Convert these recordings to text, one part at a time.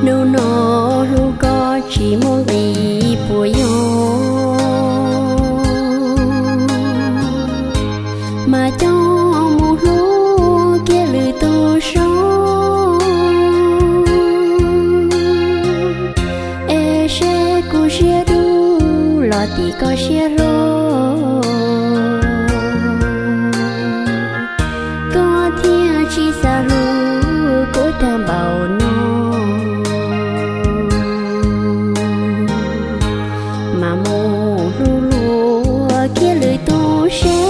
Hnub no hlub koj tsis muaj nqis puas yog, mas coj mus hlub kiag lwm tus saib, es seb kuv siab dub los tim koj siab hlob, koj thiaj tsis xav hlub kuv tag npaum no. Mas mus hlub hlub kiag lwm tus saib,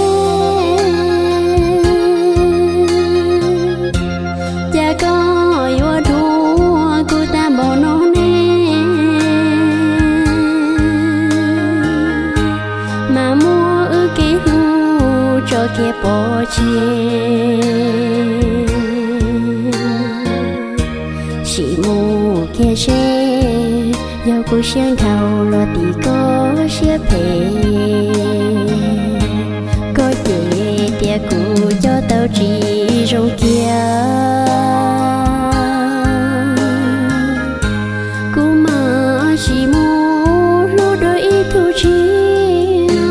cas koj yuav dhuav kuv tag npaum no ne. Mas muab wb kev hlub tso kiag pov tseg, sim mus kiag seb yog kuv siab nkhaus los tim koj siab phem, koj cem tias kuv coj tau tsis zoo kiag. Kuv mam sim mus hlub dua ib tug tshiab,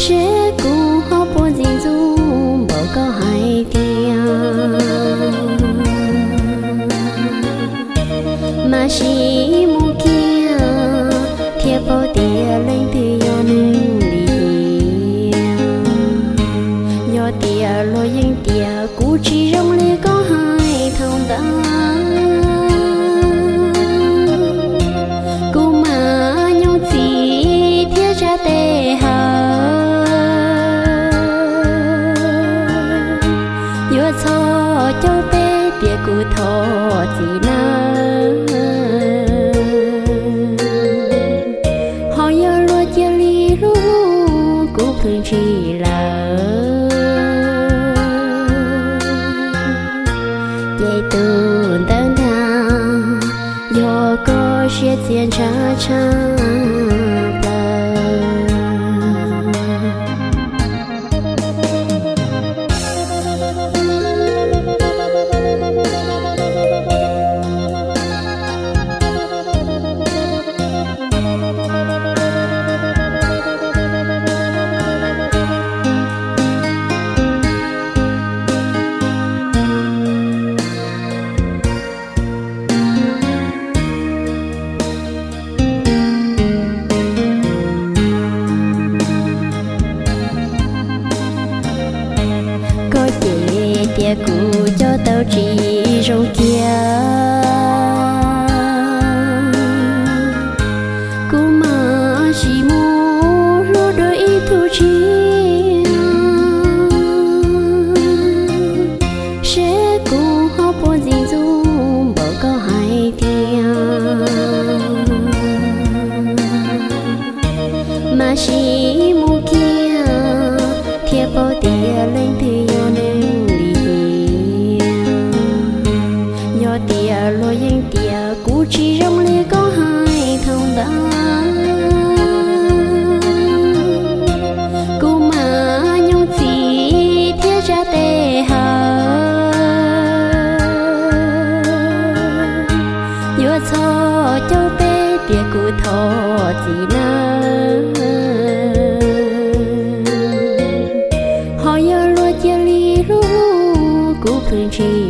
seb kuv ho puas ntxim ntxub npaum koj hais tiag. Mas sim mus kiag thiaj paub tias leej twg yog neeg lim hiam. Yog tias luag yeej tias kuv tsis zoo li koj hais thaum ntawd, kuv mam nyob txim thiab tsa tes hawm, yuav txhob caub peb tias kuv thov txim nawb. Ho yog luag cia li hlub hlub kuv plhws ntshis lawm, ces tus ntawd ntag yog koj siab txias ntshav tshaj plaws. Koj cem tias kuv coj tau tsis zoo kiag, kuv mam sim mus hlub dua ib tug tshiab, seb kuv ho puas ntxim ntxub npaum koj hais tiag. Mas sim mus kiag thiaj paub tias leej twg yog neeg lim hiam. Yog tias luag yeej tias kuv tsis zoo li koj hais thaum ntawd, kuv mam nyob txim thiab tsa tes hawm, yuav txhob caub peb tias kuv thov txim nawb. Ho yog luag cia li hlub hlub kuv plhws ntshis